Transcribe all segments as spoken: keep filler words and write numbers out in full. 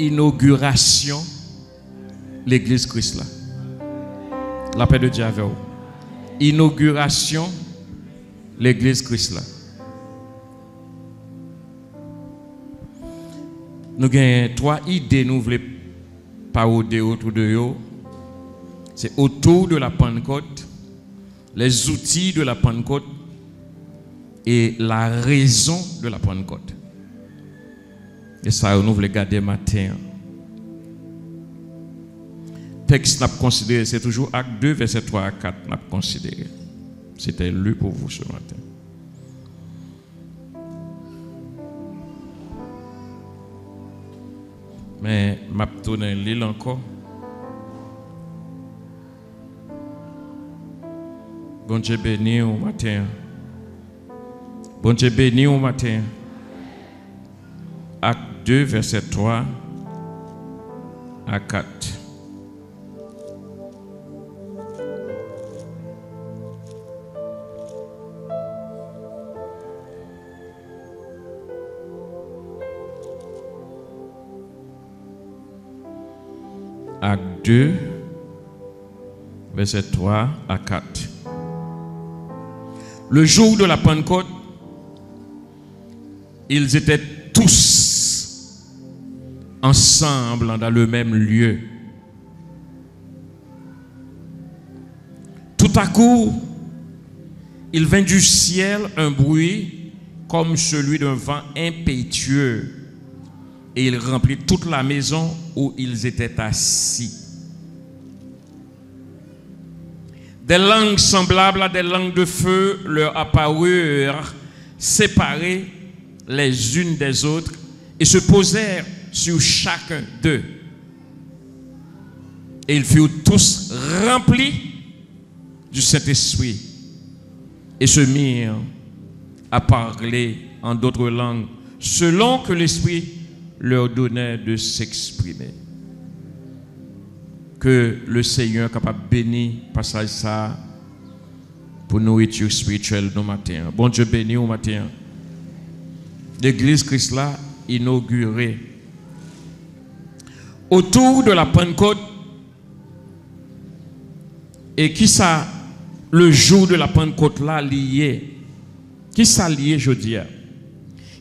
Inogirasyon Legliz Kris la. Lapè de Dye avè w. Inogirasyon Legliz Kris la. Nou gen twa ide nou vle parode otou de yo. Se autour de la Pentecôte, les outils de la Pentecôte et la raison de la Pentecôte. E sa yo nou vle gade maten an. Tèks n ap konsidere, se toujou Ak de, vèsè twa a kat n ap konsidere. C'était lu pour vous ce matin. Men, m ap tounen li l ankò. Bondye beni w maten an. Bondye beni w maten an. Ak de, vèsè twa a kat. Ak de, vèsè twa a kat. Le jour de la Pentecôte, ils étaient tous ensemble dans le même lieu. Tout à coup, il vint du ciel un bruit comme celui d'un vent impétueux, et il remplit toute la maison où ils étaient assis. Des langues semblables à des langues de feu leur apparurent, séparées les unes des autres, et se posèrent sur chacun d'eux. Et ils furent tous remplis du Saint-Esprit et se mirent à parler en d'autres langues, selon que l'Esprit leur donnait de s'exprimer. Ke Lesenyè kapab beni pasaj sa a pou nouriti espirityèl nou maten an. Bondye beni w maten an. Legliz Kris la inogire. Autour de la Pentecôte, e kisa le jour de la Pentecôte la li ye? Kisa li ye jodi a?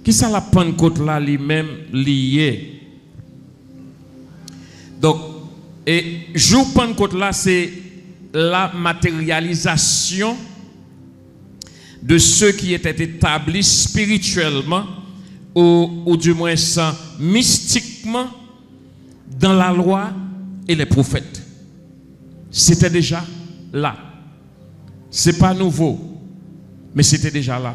Kisa la Pentecôte la li menm li ye? Donk, e jou Pannkot la, se la matérialisation de ceux qui étaient établis spirituellement ou, ou du moins mystiquement dans la loi et les prophètes. C'était déjà là. Se pa nouvo, men se te deja la.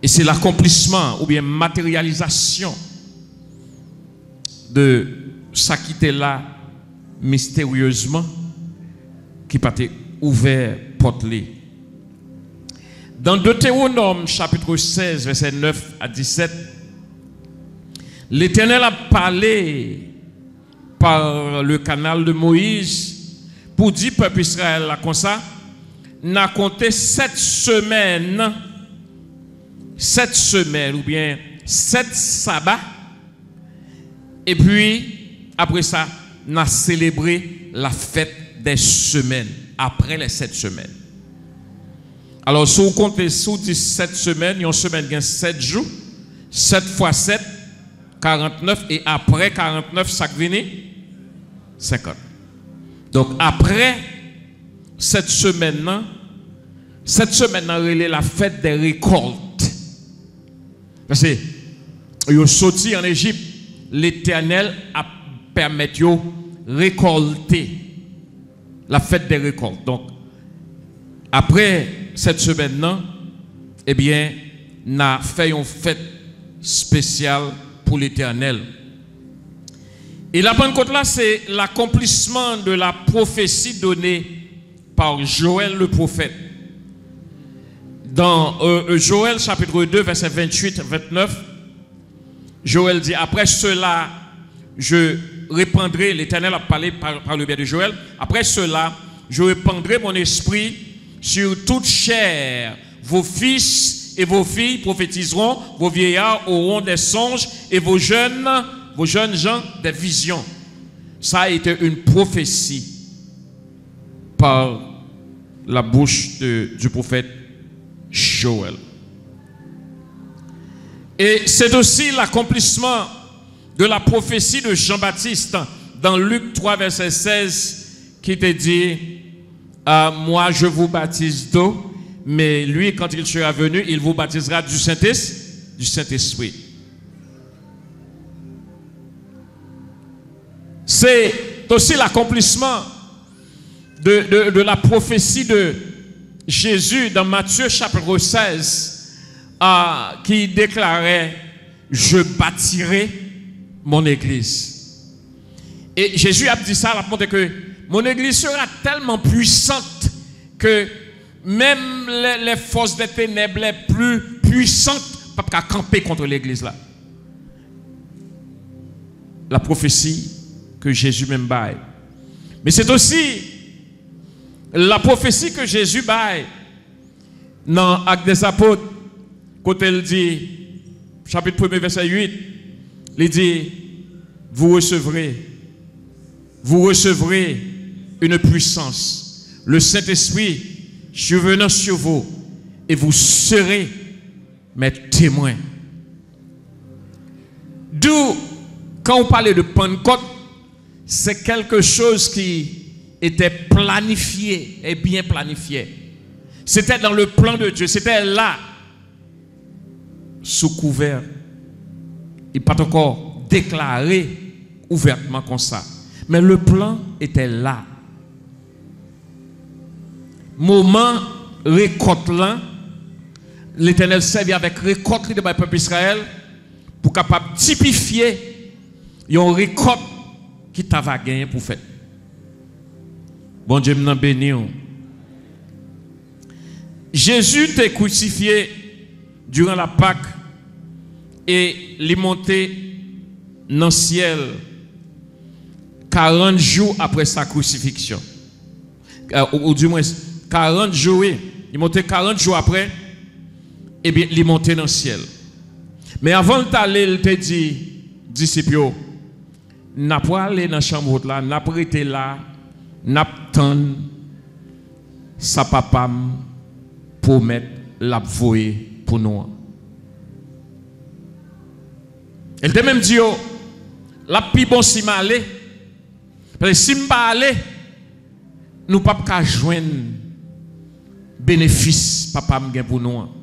E se lakonplisman oubyen materyalizasyon de sa ki te la misteryezman, ki pa te ouvè pòt li. Dans Deutéronome chapitre seize, versets neuf à dix-sept, Letènèl ap pale par le canal de Moïse pou di pèp Izrayèl la konsa, n a konte sèt semèn, sèt semèn oubyen sèt saba, epi apre sa, n a selebre la fête des semaines, après les sept semaines. Alò, si w konte, si w di sèt semèn, yon semèn gen sèt jou, sèt fwa sèt, karantnèf, e apre karantnèf, sa k vini? Senkant. Donk, apre sèt semèn nan, sèt semèn nan rele la fête des récoltes. Paske yo soti ann Ejip, Letènèl ap pèmèt yo rekòlte. La fête des récoltes. Donk, apre sèt semèn nan, ebyen, n a fè yon fèt espesyal pou Letènèl. E la Pannkot la, se lakonplisman de la prophétie donnée par Joël le prophète. Dans euh, euh, Joël chapitre deux, versets vingt-huit à vingt-neuf, Joël dit, après cela, je répandrai, l'Éternel a parlé par, par le biais de Joël, après cela, je répandrai mon esprit sur toute chair, vos fils Et vos filles prophétiseront, vos vieillards auront des songes, et vos jeunes, vos jeunes gens des visions. Ça a été une prophétie par la bouche de- du prophète Joël. Et c'est aussi l'accomplissement de la prophétie de Jean-Baptiste dans Luc trois, verset seize, qui te dit, euh, moi, je vous baptise d'eau, mais lui, quand il sera venu, il vous baptisera du Saint-Es-, du Saint-Esprit. C'est aussi l'accomplissement de, de, de la prophétie de Jésus dans Matthieu chapitre seize, euh, qui déclarait, je bâtirai mon église. Et Jésus a dit ça, il a montré que mon église sera tellement puissante que même les, les forces des ténèbres les plus puissantes ne peuvent pas camper contre l'église là. La prophétie que Jésus même bail. Mais c'est aussi la prophétie que Jésus bail dans Actes des Apôtres, kote l di, chapitre premier, verset huit, il dit, vous recevrez, vous recevrez une puissance, le Saint-Esprit survenant sur vous, et vous serez mes témoins. D'où, quand on parle de Pentecôte, c'est quelque chose qui était planifié et bien planifié. C'était dans le plan de Dieu, c'était là, sous couvert. Il n'est pas encore déclaré ouvertement comme ça. Mais le plan était là. Moman rekòt lan, Letènèl sèvi avèk rekòt li te bay pèp Izrayèl pou kapab tipifye yon rekòt ki ta va genyen pou fèt. Bondye m nan beni w. Jezi te krisifye diran la Pak e li monte nan syèl karant jou apre sa krisifiksyon. Ou, ou dimwen, karant jou, wi. Li monte karant jou apre, ebyen, li monte nan syèl. Men avan l t ale, l te di disip yo, n ap prale nan chanm wot la, n ap rete la, n ap tann sa Papa m pwomèt l ap voye pou nou an. E l te menm di yo, l ap pi bon si m ale, paske si m pa ale, nou p ap ka jwenn benefis Papa m gen pou nou an.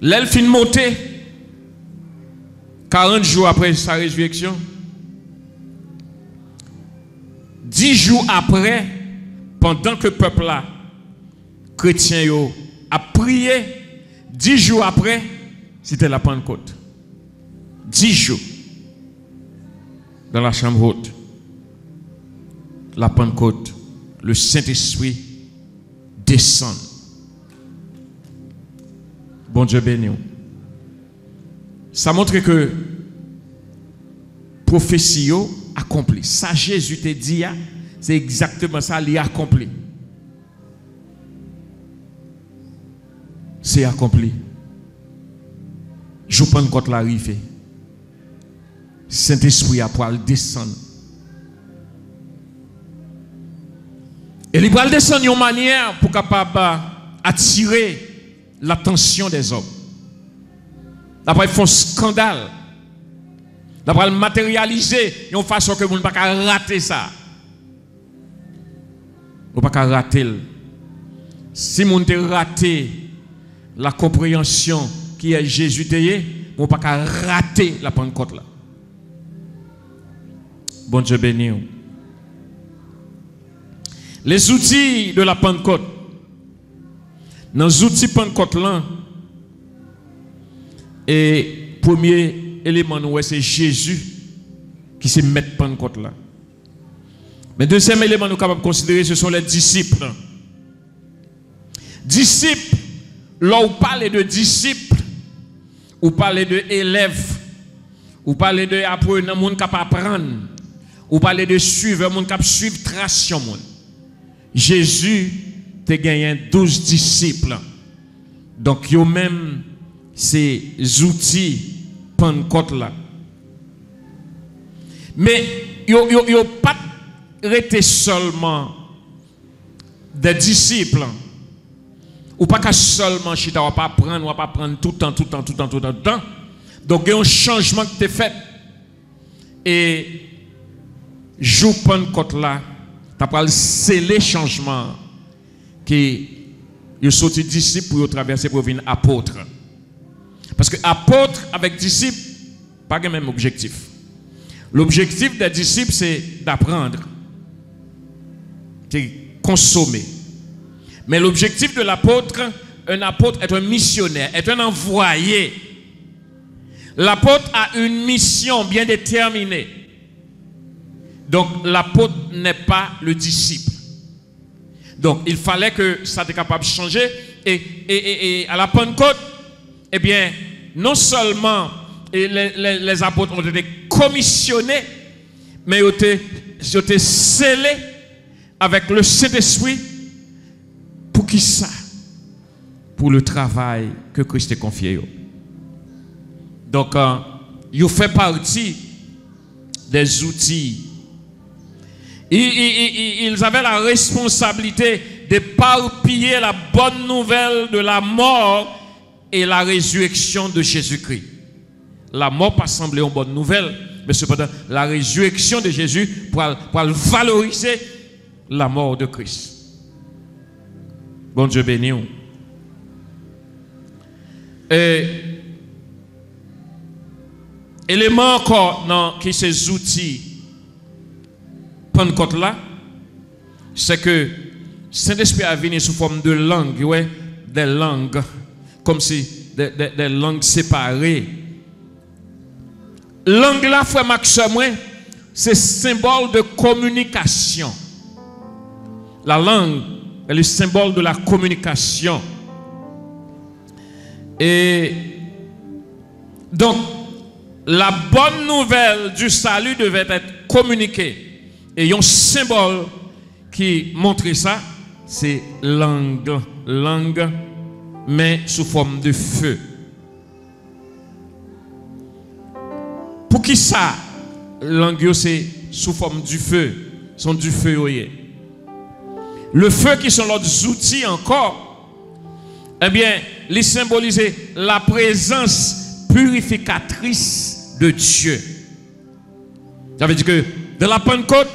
Lè l fin monte, karant jou apre sa rezireksyon, dis jou apre, pandan ke pèp la, kretyen yo, ap priye, dis jou apre, se te la Pannkot. Dis jou. Dans la chambre haute, la Pentecôte, le Saint-Esprit descend. Bondye beni w. Sa montre ke pwofesi yo akonpli. Sa Jezi te di a, se egzakteman sa li akonpli. Se akonpli. Jou Pannkot la rive. Sentespri a pral desann. E li pral desann yon manyè pou kapab atire latansyon dèzòm. L ap fè yon eskandal. L ap materyalize yon fason ke moun pa ka rate sa. Ou pa ka rate l. Si moun te rate la konpreyansyon kiyès Jezi te ye, ou pa ka rate la Pannkot la. Bondye beni w. Les outils de la Pentecôte. Nan zouti Pannkot lan, e premye eleman nou wè se Jezi ki se mèt Pannkot la. Men dezyèm eleman nou kapab konsidere, ce sont les disciples. Disip, lè w pale de disip, ou pale de elèv, ou pale de aprenan, moun k ap aprann, ou pale de suivè, moun k ap suiv tras yon moun. Jezi te genyen douz disip. Donk, yo menm, se zouti Pannkòt la. Men, yo, yo, yo pa t rete sèlman de disip. Ou pa ka sèlman chita, w ap aprann, w ap aprann toutan, toutan, toutan, toutan, toutan. Donk, gen yon chanjman ki te fèt. E jou Pannkòt la, ta pral sele chanjman an, ke yo soti disip pou yo travèse pou yo vin apot. Paske apot avèk disip pa gen menm objektif. L'objectif des disciples, c'est d'apprendre, c'est consommer. Mais l'objectif de l'apôtre, un apôtre est un missionnaire, est un envoyé. L'apôtre a une mission bien déterminée. Donc, l'apôtre n'est pas le disciple. Donc, il fallait que ça te kapab chanje. Et, et, et, et à la Pentecôte, eh bien, non seulement et les, les, les apôtres ont été commissionnés, men yo te, yo te sele avèk le Saint-Esprit. Pou ki sa? Pou le travay ke Kris te konfye yo. Donk, euh, yo fè pati des outils. Ils, ils, ils, ils avaient la responsabilité d'éparpiller la bonne nouvelle de la mort et la résurrection de Jésus-Christ. Lanmò pa sanble yon bòn nouvèl, men sepandan, la résurrection de Jésus pral, pral valorize la mort de Christ. Bondye beni w. E, eleman ankò nan ki se zouti Pannkòt la, se ke Sentespri a vini sou fòm de lang, wi, de lang, kòmsi de, de, de lang separe. Lang la, frè m ak sè mwen, se senbòl de kominikasyon. La langue est le symbole de la communication. Et donc, la bonne nouvelle du salut devait être communiquée. E yon senbòl ki montre sa, se lang, lang, men sou fòm de fe. Pou ki sa lang yo se sou fòm dife? Se yon dife yo ye. Le feu ki se yon lòt zouti ankò, ebyen, li senbolize la présence purificatrice de Dieu. Sa vle di ke dans la Pentecôte,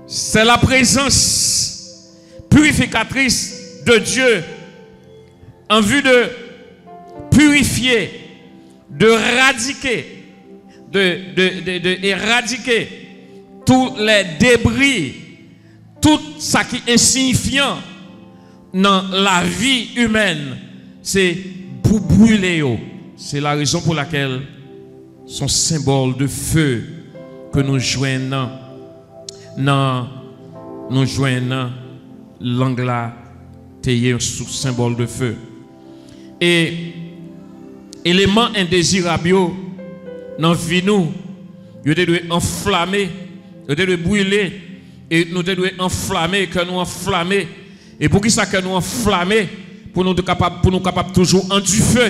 c'est la présence purificatrice de Dieu en vue de purifier, de radiquer, de, de, de, de éradiquer tous les débris, tout sa ki ensiyifyan nan lavi imèn, se pou brile yo. Se la rezon pou lakèl se yon senbòl de fe ke nou jwenn nan, nan, nou jwenn nan lang la te ye sou senbòl de fe. E eleman endezirab yo nan vi nou, yo te dwe anflame, yo te dwe brile, e nou te dwe anflame, kè nou anflame. E poukisa kè nou anflame? Pou nou te kapab, pou nou kapab toujou an dife.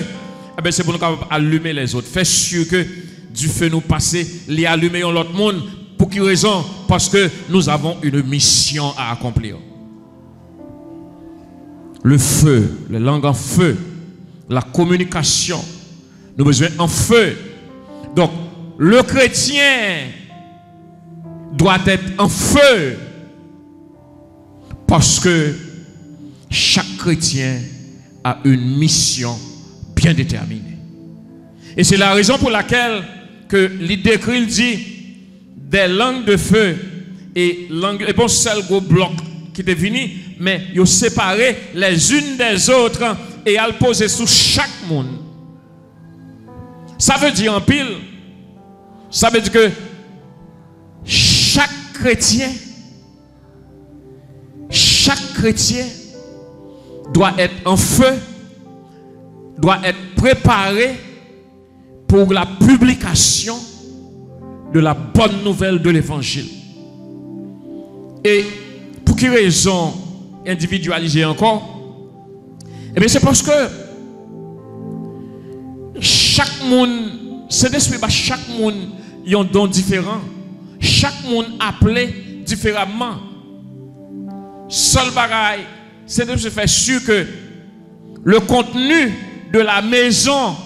Ebyen, se pou nou kapab alime lèzòt. Fè si ke dife nou pase, li alime yon lòt moun. Pou ki rezon? Paske nous avons une mission à accomplir. Le feu, les langues en feu, la communication. Nou bezwen an fe. Donk, le chrétien doit être en feu. Parce que chaque chrétien a une mission bien déterminée. Et c'est la raison pour laquelle que li dekri, li di, des langues de feu, e lang, e pa yon sèl gwo blòk ki te vini, men yo separe les unes des autres e al poze sou chak moun. Sa vle di anpil. Sa vle di ke chak kretyen, chak kretyen doit être en feu, doit être préparé pour la publication de la bonne nouvelle de l'évangile. E pou ki rezon endividyalize ankò? Ebyen, se paske chak moun, Sentespri ba chak moun yon don diferan. Chak moun aple diferaman. Sèl bagay, Sentespri fè si ke le contenu de la maison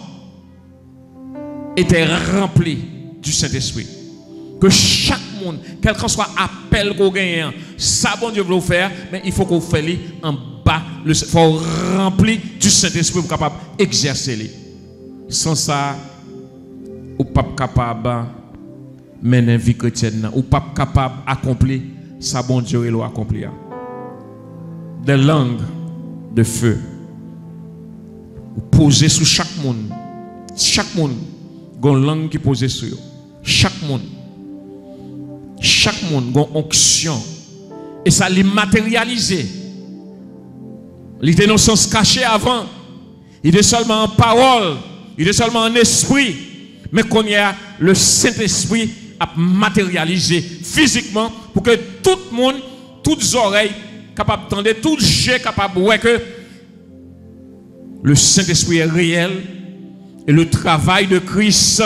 était rempli du Saint-Esprit. Ke chak moun, kèlkanswa apèl ke w genyen an, sa Bondye vle w fè a, men il faut ke w fè li anba le, fò w ranpli du Saint-Esprit pou w kapab egzèse li. San sa, ou p ap kapab mennen vi kretyèn nan. Ou p ap kapab akonpli sa Bondye rele w akonpli a. Des langues de feu. Ou poze sou chak moun. Chak moun gon lang ki poze sou yo. Chak moun. Chak moun gon onksyon. E sa li materyalize. Li te nan sans kache avan. Li te sèlman an pawòl, li te sèlman an espri. Men kounye a, le Sentespri ap materyalize fizikman pou ke tout moun, tout zòrèy kapab tande, tout je kapab wè ke le Saint-Esprit est réel et le travail de Christ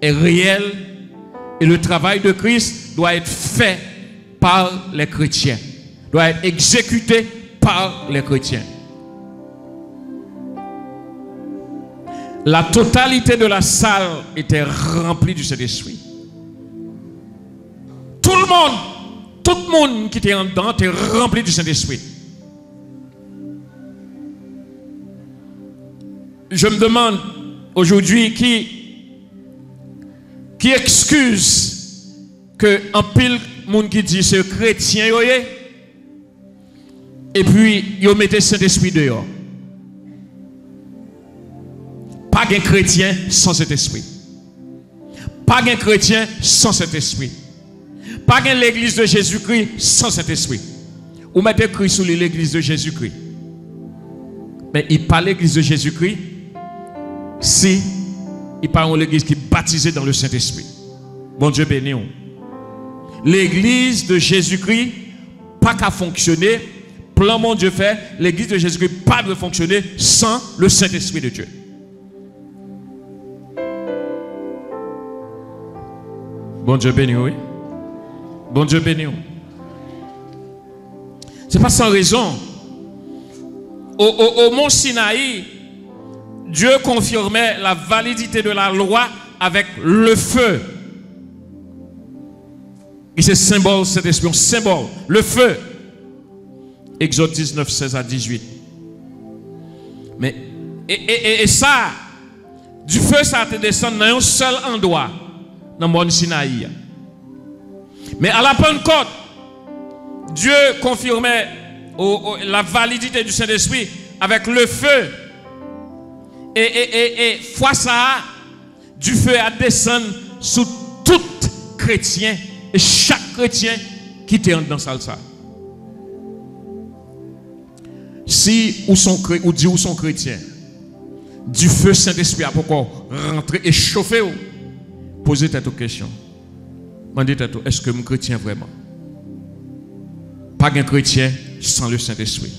est réel et le travail de Christ doit être fait par les chrétiens, doit être exécuté par les chrétiens. La totalité de la salle était remplie du Saint-Esprit. Tout le monde, tout moun ki te anndan te ranpli du Saint-Esprit. Je me demande aujourd'hui qui, qui excuse ke anpil moun ki di se kretyen yo ye, epi yo mete Sentespri deyò. Pa gen kretyen san Sentespri. Pa gen kretyen san Sentespri. Pa gen legliz de Jezikri san Sentespri. Ou mete kri sou li, legliz de Jezikri. Men li pa legliz de Jezikri si li pa yon legliz ki batize dans le Saint-Esprit. Bondye beni w. Legliz de Jezikri pa ka fonksyone, plan Bondye fè, legliz de Jezikri pa dwe fonksyone san le Saint-Esprit de Dieu. Bondye beni w, wi. Bondye beni w. C'est pas sans raison. Au, au, au mont Sinaï, Dieu confirmait la validité de la loi avec le feu. Li se senbòl Sentespri, yon senbòl. Le feu. Egzòd diznèf, sèz a dizuit. Men, e, e, e, e sa, dife sa te desann nan yon sèl andwa, nan mòn Sinayi a. Men a la Pannkòt, Dieu confirmait au, au, la validité du Saint-Esprit avec le feu. E, e, e, e fwa sa a, dife a desann sou tout kretyen e chak kretyen ki te anndan sal sa. Si ou son kre-, ou di ou son kretyen, dife Sentespri a poko rantre e chofe w, poze tèt ou kesyon. Mande tèt ou, èske m kretyen vrèman? Pa gen kretyen san le Sentespri.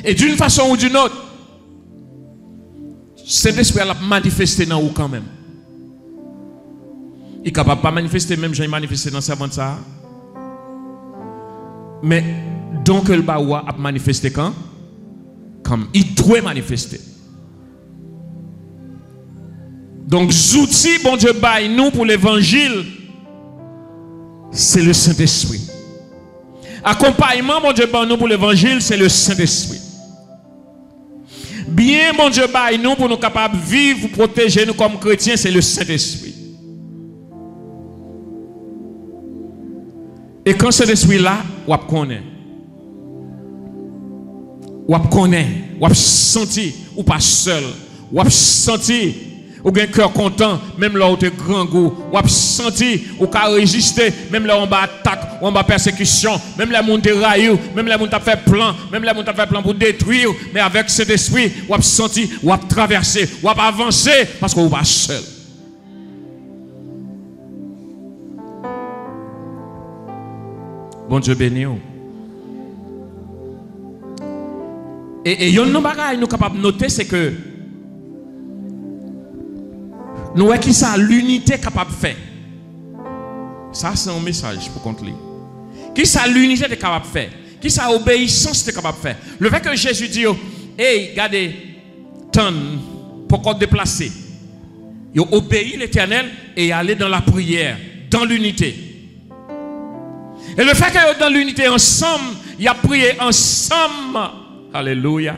E d'une façon ou d'une autre, Sentespri a l ap manifeste nan ou kanmenm. Li kapab pa manifeste menm jan li manifeste nan sèvant sa a. Men don ke l ba ou a ap manifeste kan, kanmenm. Li dwe manifeste. Donk, zouti Bondye bay nou pou levanjil, se le Sentespri. Akonpayman Bondye ban nou pou levanjil, se le Sentespri. Byen Bondye bay nou pou nou kapab viv, pou pwoteje nou kòm kretyen, se le Sentespri. E kan Sentespri la, w ap konnen. W ap konnen, w ap santi ou pa sèl. W ap santi ou gen kè kontan, menm lè w te grangou. W ap santi ou ka reziste, menm lè w anba atak, w anba pèsekisyon, menm lè moun te rayi w, menm lè moun t ap fè plan, menm lè moun t ap fè plan pou detwi w. Men avèk Sentespri, w ap santi w ap travèse, w ap avanse, paske ou pa sèl. Bondye beni w. E, e yonn nan bagay nou kapab note, se ke nou wè kisa linite kapab fè. Sa se yon mesaj pou kont li. Kisa linite te kapab fè? Kisa obeyisans te kapab fè? Lefètke Jezi di yo, ey, gade, tann, poko deplase. Yo obeyi Letènèl e y ale dan lapriyè, dan linite. E lefètke yo dan linite ansanm, y ap priye ansanm. Alelouya.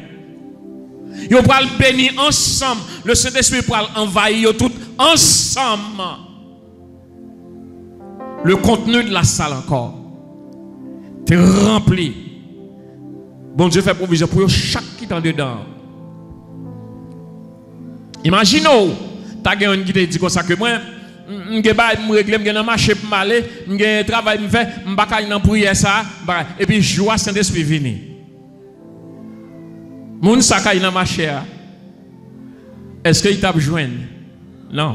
Yo pral beni ansanm. Lesentespri pral anvayi yo tout ansanm. Le contenu de la salle encore te ranpli. Bondye fè pwovizyon pou yo chak ki t andedan an. Imajine w, ta gen youn ki te di konsa ke mwen, m, m gen bagay pou m regle, m gen nan mache pou m ale, m gen travay pou m fè, m pa ka al nan priyè sa a, m pa ka. Epi jou a Sentespri vini. Moun sa k al nan mache a, èske l t ap jwenn? Non.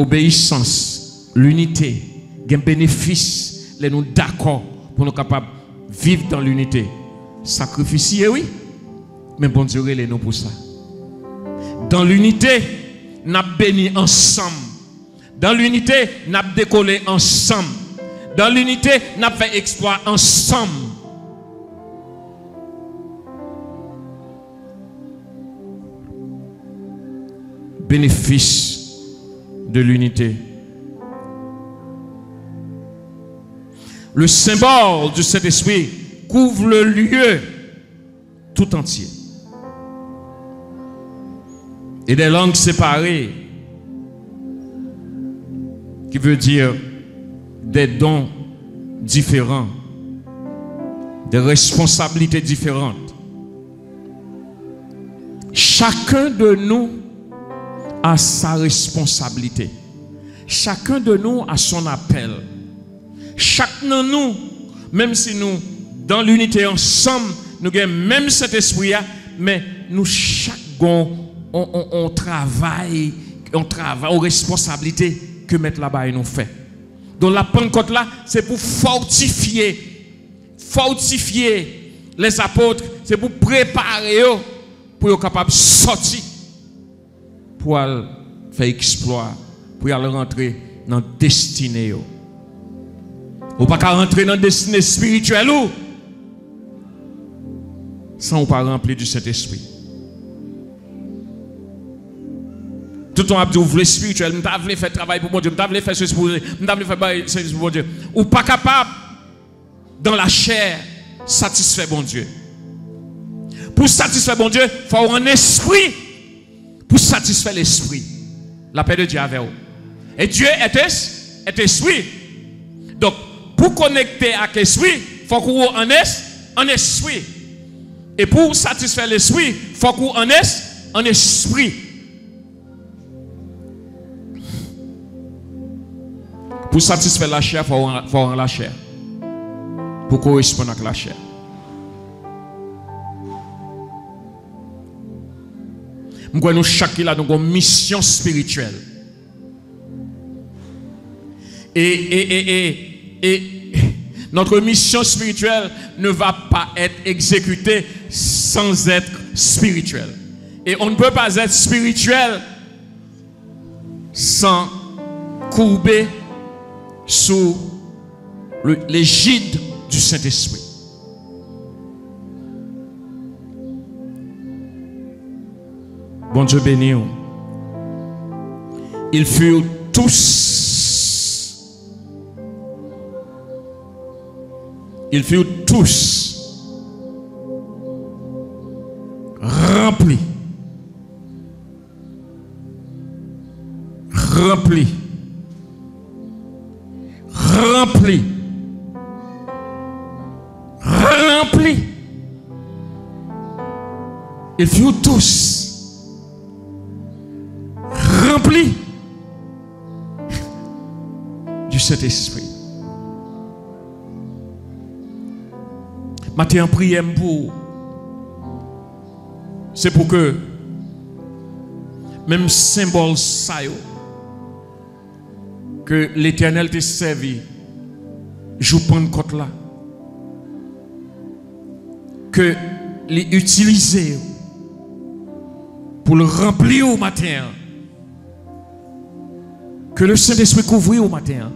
Obeyisans, linite, gen benefis lè nou dakò pou nou kapab viv dan linite. Sakrifis ye, wi, men Bondye rele nou pou sa. Dan linite, n ap beni ansanm. Dan linite, n ap dekole ansanm. Dan linite, n ap fè eksplwa ansanm. Bénéfice de l'unité. Le symbole du Saint-Esprit couvre le lieu tout entier. Et des langues séparées, qui veut dire des dons différents, des responsabilités différentes. Chacun de nous a sa responsabilité. Chacun de nous a son appel. Chak nan nou, menm si nou dan linite ansanm, nou gen menm Sentespri a, men nou chak gen yon, yon, yon travay, yon travay, yon responsablite ke Mèt la bay nou fè. Donk, la Pannkòt la, se pou fòtifye, fòtifye lèzapot, se pou prepare yo, pou yo kapab sòti pou al fè eksplwa, pou y al rantre nan destine yo. Ou pa ka rantre nan destine espirityèl ou san ou pa ranpli di Sentespri. Toutan w ap di ou vle espirityèl, m ta vle fè travay pou Bondye, m ta vle fè sesi pou Bondye, m ta vle fè bagay sesi pou Bondye. Ou pa kapab dan lachè satisfè Bondye. Pou satisfè Bondye, fò w ann espri. Pou satisfè lespri, lapè de Dye avè w. E Dye est es-, est esprit. Donk, pou konekte ak espri, fòk ou ann es-, ann espri. E pou satisfè lespri, fòk ou ann es-, ann espri. Pou satisfè lachè, fò w an, fò w an lachè. Pou koresponn ak lachè. M kwè nou chak ki la, nou gon misyon espirityèl. Et, et, et, et, et notre mission spirituelle ne va pas être exécutée sans être spirituel. Et on ne peut pas être spirituel sans courber sous le, l'égide du Saint-Esprit. Bondye beni w. Ils furent tous, ils furent tous remplis. Ranpli. Ranpli. Ranpli. Ils furent tous remplis du Saint-Esprit. Maten an, priyè m pou ou, se pou ke menm senbòl sa yo ke Letènèl te sèvi jou Pannkòt la, ke li itilize w pou l ranpli w maten an. Ke le Sentespri kouvri w maten an.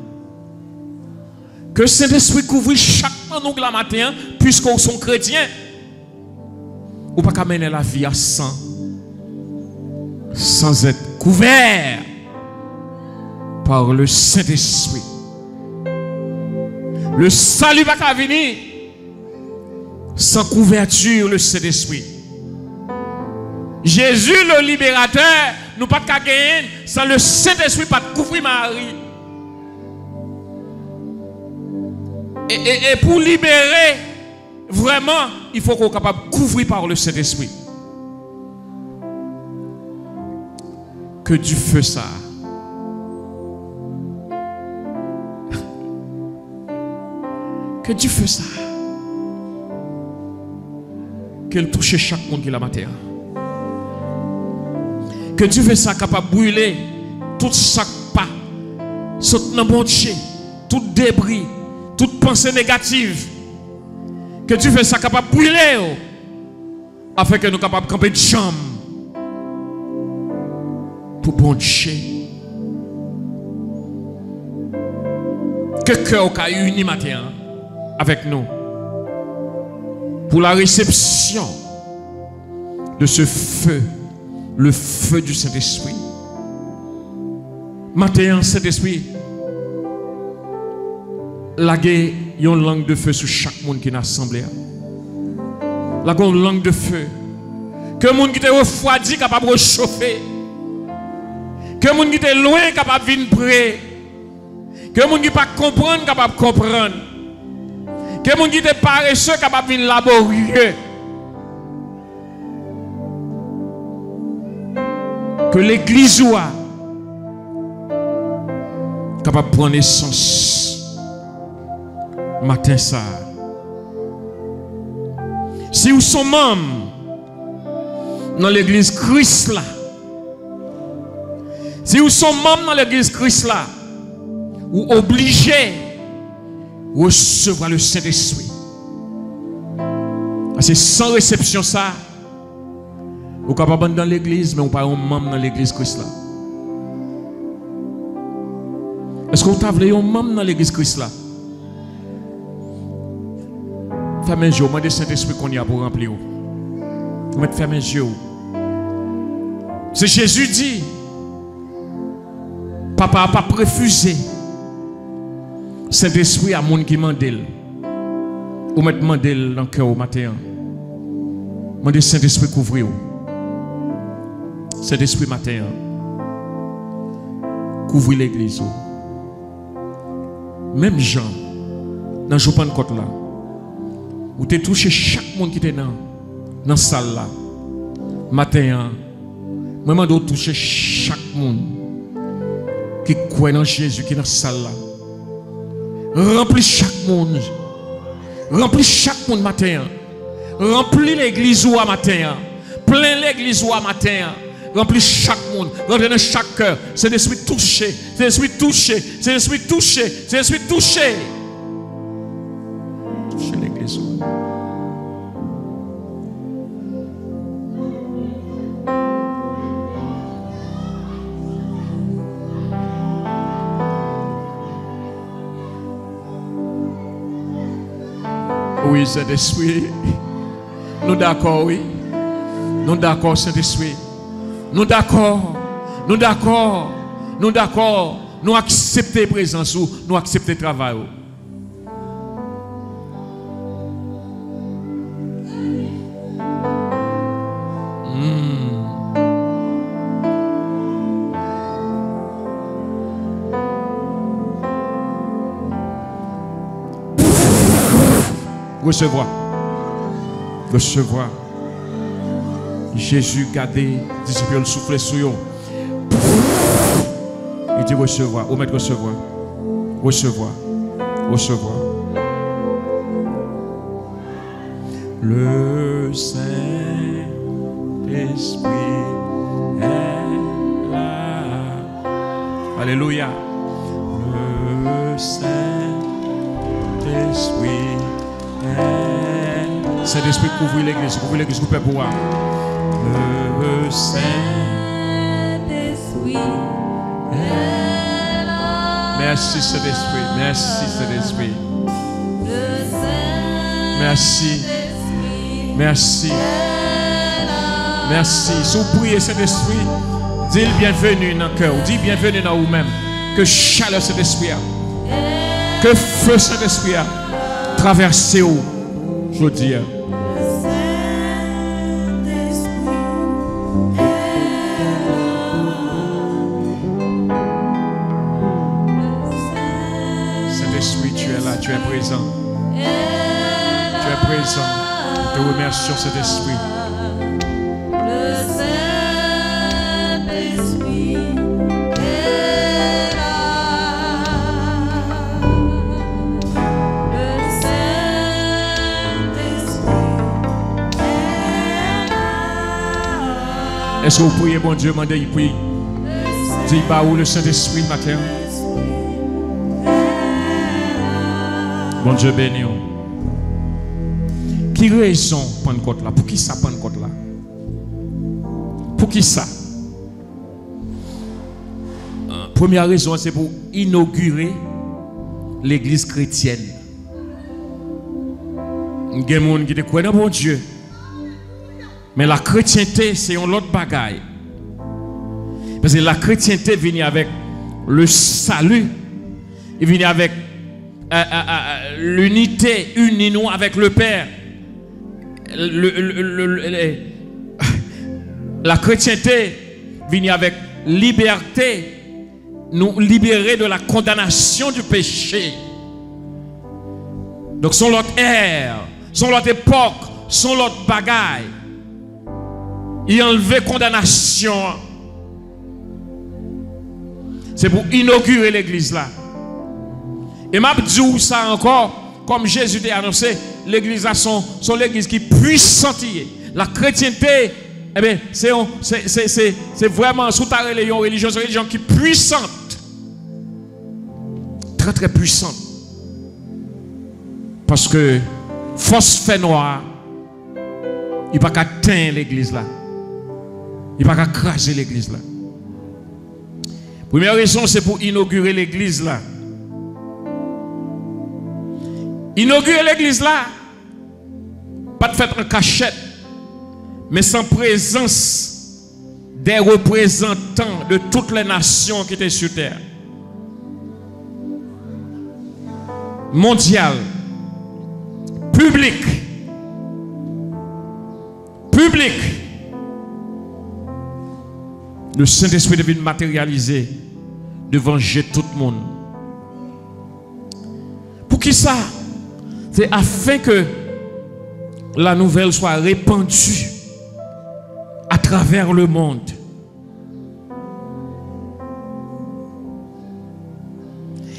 Ke Sentespri kouvri chak nan nou la maten an, piske w se yon kretyen. Ou pa ka mennen lavi a san, sans être couvert par le Saint-Esprit. Le salut pa ka vini san kouverti le Sentespri. Jezi, le liberatè, nou pa t ka genyen san le Sentespri pa t kouvri Mari. E, e, e pou libere, vrèman, il faut que w kapab kouvri par le Saint-Esprit. Ke dife sa a, ke dife sa a, ke l touche chak moun ki la maten an. Ke dife sa a kapab brile tout sa k pa sot nan Bondye, tout debri, tout panse negatif. Ke dife sa a kapab brile yo, afin ke nou kapab kanpe djanm pou Bondye. Ke kè w ka ini maten an avèk nou pour la réception de ce feu, le feu du Saint-Esprit. Maten an, Sentespri lage yon lang de fe sou chak moun ki nan asanble a. Lage yon lang de fe. Ke moun ki te refwadi kapab rechofe. Ke moun ki te lwen kapab vin pre. Ke moun ki pa konprann kapab konprann. Ke moun ki te parese kapab vin laborye. Ke legliz ou a kapab pran nesans maten sa a. Si w se yon manm nan legliz Kris la, si w se yon manm nan legliz Kris la, ou oblije resevwa le Sentespri. Paske san resepsyon sa, ou kapab anndan legliz, men ou pa yon manm nan legliz Kris la. Èske ou ta vle yon manm nan legliz Kris la? Fèmen je w, mande Sentespri kounye a pou ranpli w. Ou mèt fèmen je w. Se Jezi di, Papa a p ap refize Sentespri a moun ki mande l. Ou mèt mande l nan kè w maten an. Mande Sentespri kouvri w. Sentespri maten an, kouvri legliz ou. Menm jan, nan jou Pannkòt la, ou te touche chak moun ki te nan, nan sal la. Maten an, mwen mande w touche chak moun ki kwè nan Jezi ki nan sal la. Ranpli chak moun. Ranpli chak moun maten an. Ranpli legliz ou a maten an. Plen legliz ou a maten an. Ranpli chak moun. Rantre nan chak kè. Sentespri touche. Sentespri touche. Sentespri touche. Sentespri touche. Touche legliz ou. Wi, Sentespri. Nou dakò, wi. Nou dakò, Sentespri. Nou dakò. Nou dakò. Nou dakò. Nou aksepte prezans ou. Nou aksepte travay ou. Hmm. Resevwa. Resevwa. Jezi gade disip yo, l soufle sou yo. Li di, resevwa. Ou mèt resevwa. Resevwa. Resevwa. Le Saint-Esprit est là. Alelouya. Le Saint Sentespri, kouvri legliz, kouvri legliz, kouvri pèp ou a. Le Sentespri. Mèsi, Sentespri. Mèsi, Sentespri. Mèsi. Mèsi. Mèsi. Si w priye, Sentespri, di l byenveni nan kè w. Di byenveni nan ou menm. Ke chalè Sentespri a, ke fe Sentespri a travèse w jodi a. Saint-Esprit, tu es là, tu es présent. Tu es présent. Nous te remercions, Saint-Esprit. Èske w priye Bondye, mande l pou l di l ba ou Lesentespri maten an? Bondye beni w. Ki rezon Pannkòt la? Poukisa Pannkòt la? Poukisa? Premyè rezon an se pou inogire legliz kretyèn. Gen moun ki te kwè nan Bondye, men lakretyente se yon lòt bagay. Paske lakretyente vini avèk le salut, li vini avèk euh, euh, euh, l'unité, ini nou avèk le Père. Le, le, le, le, le, la kretyente vini avèk libète, nou libere de la kondanasyon di peche. Donk, se yon lòt è, se yon lòt epòk, se yon lòt bagay. Li anlve kondanasyon an. Se pou inogire legliz la. E m ap di w sa ankò, kòm Jezi te anonse, legliz la se yon, se yon legliz ki pwisan li ye. Lakretyente, ebyen, se yon, se, se, se, se vrèman, si w ta rele yon relijyon, se yon relijyon ki pwisan. Trè, trè pwisan. Paske fòs fènwa a, li pa ka tenyen legliz la. Li pa ka kraze legliz la. Premyè rezon, se pou inogire legliz la. Inogire legliz la pa t fèt an kachèt, men san prezans des représentants de toutes les nations qui étaient sur terre. Mondyal, piblik, piblik, le Saint-Esprit te vin materyalize devan je tout moun. Poukisa? C'est afin que la nouvelle soit répandue à travers le monde.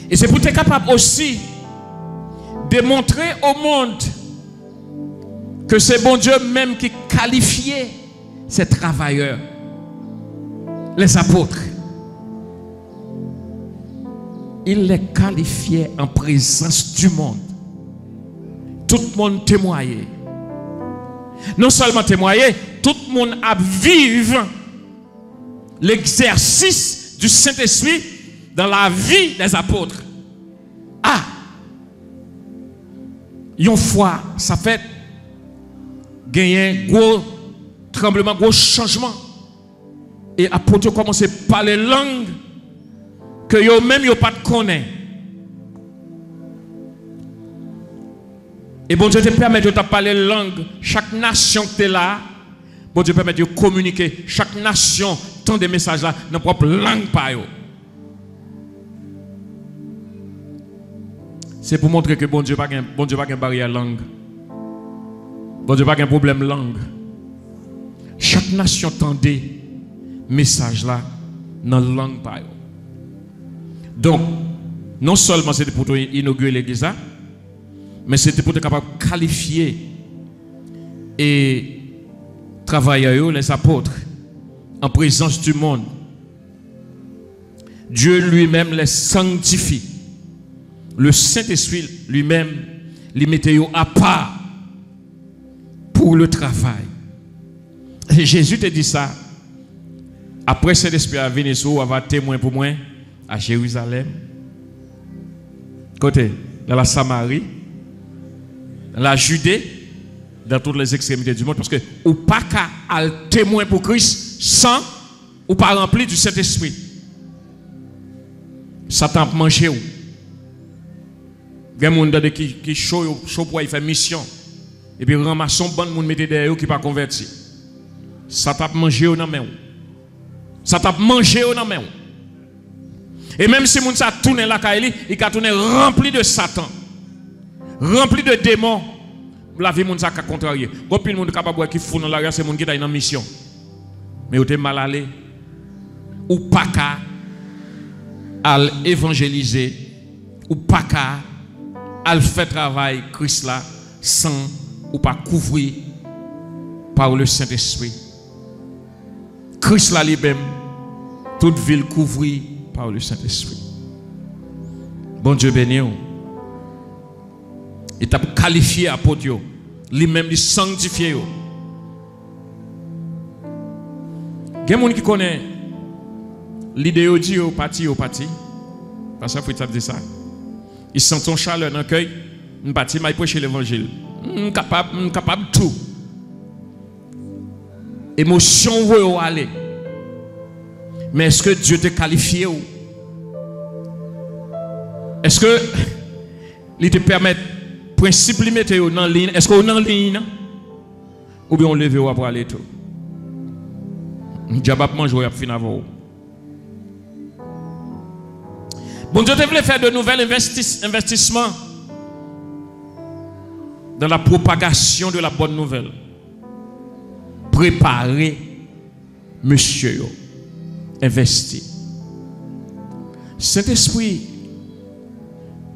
E se pou te kapab osi demontre au monde que c'est Bondye menm ki kalifye ses travailleurs, les apôtres. Il les qualifiait en présence du monde. Tout moun temwaye. Non sèlman temwaye, tout moun ap viv l'exercice du Saint-Esprit dans la vie des apôtres. Ah! Yon fwa sa fèt, genyen gwo tranbleman, gwo chanjman. E apot yo kòmanse pale lang ke yo menm yo pa t konnen. E Bondye te pèmèt yo t ap pale lang chak nasyon ki te la a. Bondye pèmèt yo kominike, chak nasyon tande mesaj la nan pwòp lang pa yo. Se pou montre ke Bondye pa gen, Bondye pa gen baryè lang. Bondye pa gen pwoblèm lang. Chak nasyon tande mesaj la nan lang pa yo. Donk, non sèlman se te pou te inogire legliz la, men se te pou te kapab kalifye e travayè yo, les apôtres, en présence du monde. Dieu lui-même les sanctifie. Le Saint-Esprit lui-même, li mete yo apa. ou le travail. Jezi te di sa, apre Sentespri a vini sou ou, ou ava temwen pou mwen a Jerizalèm, kote? Dans la Samarie, dans la Judée, dans toutes les extrémités du monde, paske ou pa ka al temwen pou Kris san ou pa ranpli di Sentespri. Satan ap manje w. Gen moun tande ki, ki cho, yo cho pou al fè misyon, epi ranmase yon bann moun mete dèyè yo ki pa konvèti. Satan ap manje yo nan men w. Satan ap manje yo nan men w. E menm si moun sa tounen lakay li, li ka tounen ranpli de Satan, ranpli de demon. Lavi moun sa ka kontrarye. Gon pil moun kapab wè ki fou nan lari a, se moun ki t al nan misyon, men yo te mal ale. Ou pa ka al evanjelize, ou pa ka al fè travay Kris la san ou pa kouvri par le Saint-Esprit. Kris la li menm, tout vi l kouvri par le Saint-Esprit. Bondye beni w. Li t ap kalifye apot yo. Li menm li sanktifye yo. Gen moun ki konnen lide yo di yo pati, yo pati. Pastè Fritz ap di sa. Li santi yon chalè nan kè l, m pati, m al preche levanjil. M kapab, m kapab tou. Emosyon voye w ale. Men èske Dye te kalifye w? Èske li te pèmèt prensip li mete yo nan liy? Èske w nan liy nan? Oubyen w leve w ap prale tou? Dyab ap manje w, y ap fin avè w. Bondye te vle fè de nouvèl envestis-, envestisman dans la propagation de la bonne nouvelle. Prepare mesye yo. Envesti. Sentespri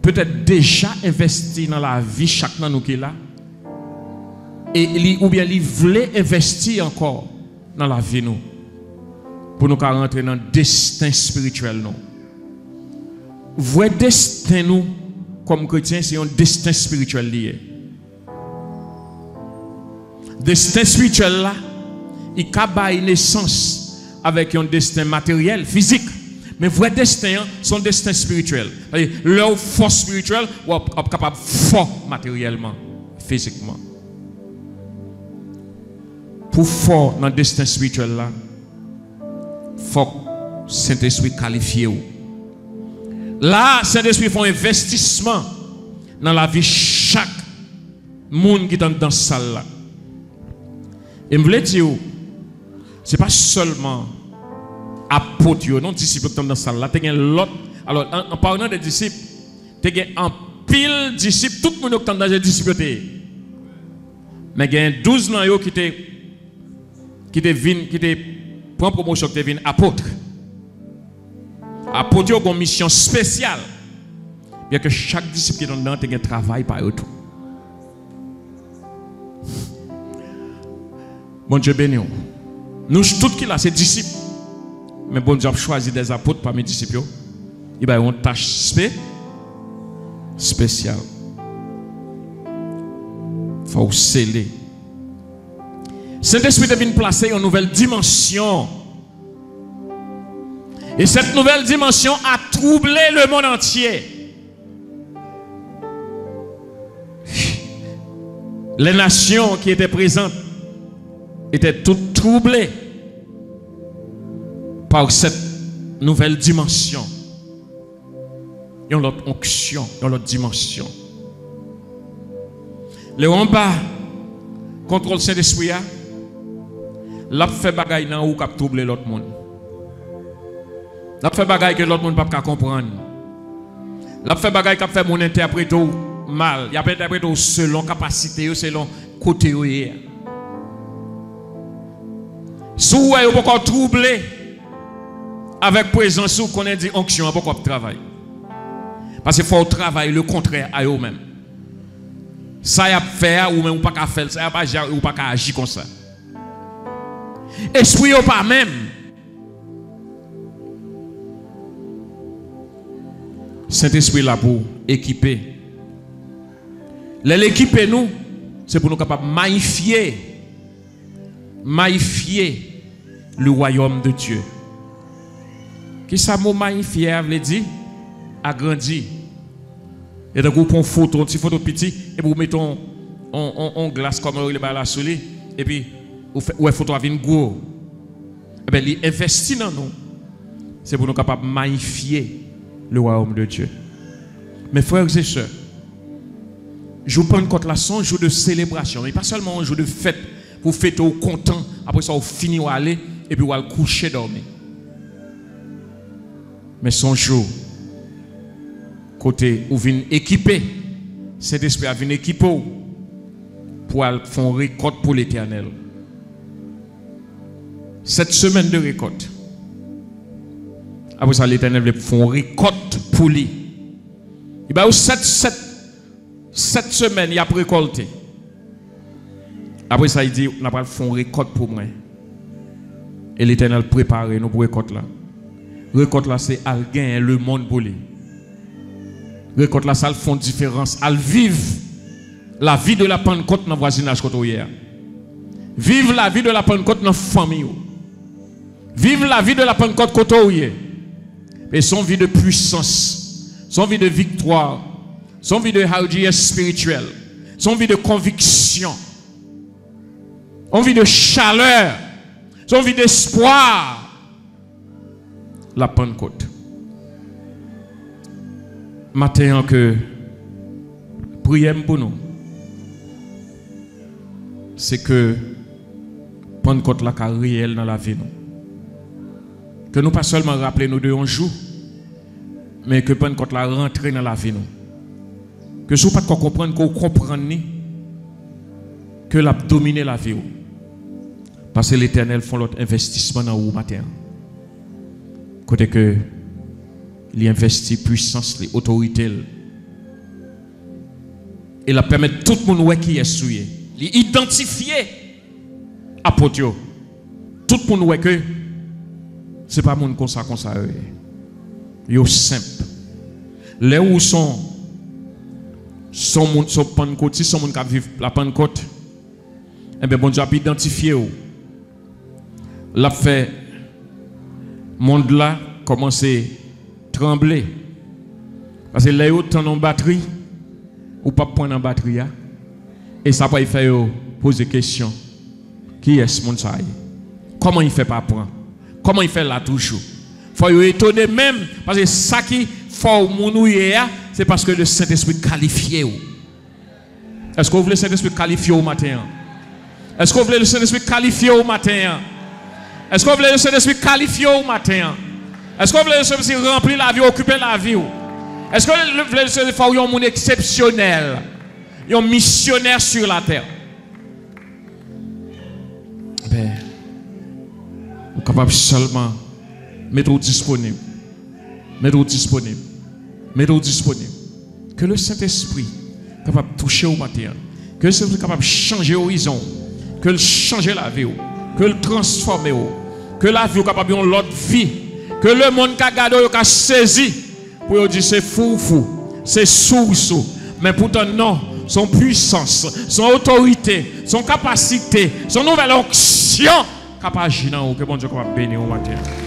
petèt deja envesti nan lavi chak nan nou ki la, e li, oubyen li vle envesti ankò nan lavi nou, pou nou ka rantre nan desten espirityèl nou. Vrè desten nou kòm kretyen, se yon desten espirityèl li ye. Desten espirityèl la, li ka bay nesans avèk yon desten materyèl, fizik. Men vrè desten an, se yon desten espirityèl. Lè w fò espirityèl, w ap, ap kapab fò materyèlman, fizikman. Pou fò nan desten espirityèl la, fòk Sentespri kalifye w. La, Sentespri fè yon envestisman nan lavi chak moun ki t anndan sal la. E m vle di w, se pa sèlman apot yo, non, disip yo ki t anndan sal la, te gen lòt. Alò, an, an palan de disip, te gen anpil disip, tout moun yo ki t anndan se disip yo te ye. Men gen douz nan yo ki te, ki te vin, ki te pran pwomosyon, ki te vin apot. Apot yo gen yon misyon espesyal. Byenke chak disip ki t anndan te gen travay pa yo tou. Bondye beni w. Nou tout ki la se disip. Men Bondye ap chwazi dè apot pami disip yo. Li ba yo yon tach espe-, espesyal. Fò w sele. Sentespri te vin plase yon nouvèl dimansyon. Et cette nouvelle dimension a troublé le monde entier. Les nations qui étaient présentes étaient toutes troublées par cette nouvelle dimension. Yon lòt onksyon, yon lòt dimansyon. Lè w anba kontwòl Sentespri a, l ap fè bagay nan ou k ap twouble lòt moun. L ap fè bagay ke lòt moun p ap ka konprann. L ap fè bagay k ap fè moun entèprete w mal. Y ap entèprete w selon kapasite yo, selon kote yo ye a. Si w wè yo poko twouble avèk prezans ou, konnen di onksyon an poko ap travay. Paske fò w travay lekontrè a yo menm. Sa y ap fè a, ou menm ou pa ka fè l. Sa y ap aji a, ou pa ka aji konsa. Espri yo pa menm. Sentespri la pou ekipe. Lè l ekipe nou, Se pou nou kapab mayifye, mayifye le royaume de Dieu. Kisa mo mayifye a vle di? Agrandi. E tankou w pran yon foto, yon ti foto piti, epi w mete yon, yon, yon, yon glas, kòman yo rele bagay la, sou li, epi ou fè, ou wè foto a vin gwo. Ebyen, li envesti nan nou. Se pou nou kapab mayifye le royaume de Dieu. Mes frères et sœurs, jou Pannkòt la, se yon jou de selebrasyon, men pa sèlman yon jou de fèt pou fete, ou kontan, apre sa, ou fini, ou ale, epi ou al kouche dòmi. Men se yon jou kote ou vin ekipe, Sentespri a vin ekipe w pou al fè yon rekòt pou Letènèl. Sèt semèn de rekòt. Apre sa, Letènèl vle fè yon rekòt pou li. Li ba yo sèt, sèt, sèt semèn, y ap rekòlte. Apre sa, li di, "N a pral fè yon rekòt pou mwen." E Letènèl prepare nou pou rekòt la. Rekòt la, se al genyen lemonn pou li. Rekòt la, se al fè yon diferans, al viv lavi de la Pannkòt nan vwazinaj kote w ye a. Viv lavi de la Pannkòt nan fanmi w. Viv lavi de la Pannkòt kote w ye. E se yon vi de pwisans. Se yon vi de viktwa. Se yon vi de hardi espirityèl. Se yon vi de konviksyon. Se yon vi de chalè. Se yon vi de espwa. La Pannkòt. Maten an, ke priyè m pou nou, se ke Pannkòt la ka reyèl nan lavi nou. Ke nou pa sèlman raple nou de yon jou, men ke Pannkòt la rantre nan lavi nou. Ke si w pa t ko konprann, ke w konprann li, ke l ap domine lavi w. Paske Letènèl fè yon lòt envestisman nan ou maten an. Kote ke li envesti pwisans li, otorite l. E l ap pèmèt tout moun wè kiyès ou ye. Li idantifye apot yo. Tout moun wè ke se pa moun konsa, konsa yo ye. Yo senp. Lè ou se yon, se yon moun, se yon Pannkotis, se yon moun k ap viv la Pannkòt, ebyen, Bondye ap idantifye w. L ap fè mond la kòmanse tranble. Paske lè yo tann yon batri, ou p ap pran nan batri a. E sa pral fè yo poze kesyon, "Kiyès moun sa ye? Kòman li fè pa pran? Kòman li fè la toujou?" Fò yo etone menm, paske sa ki fè w moun ou ye a, se paske le Sentespri kalifye w. Èske w vle Sentespri kalifye w maten an? Èske w vle Sentespri kalifye w maten an? Èske w vle Sentespri kalifye w maten an? Èske w vle Sentespri ranpli lavi w, okipe lavi w? Èske w vle Sentespri fè w yon moun eksepsyonèl, yon misyonè sou latè? Ben, ou kapab sèlman mete w disponib. Mete w disponib. Mete w disponib. Ke le Sentespri kapab touche w maten an. Ke le Sentespri kapab chanje orizon w. Ke l chanje lavi w. Ke l transfòme w. Ke lavi w kapab yon lòt vi. Ke lemonn ka gade w, yo ka sezi. Pou yo di se fou w fou. Se sou w sou. Men poutan non. Se yon pwisans. Se yon otorite. Se yon kapasite. Se yon nouvèl onksyon k ap aji nan ou. Ke Bondye kapab beni w maten an.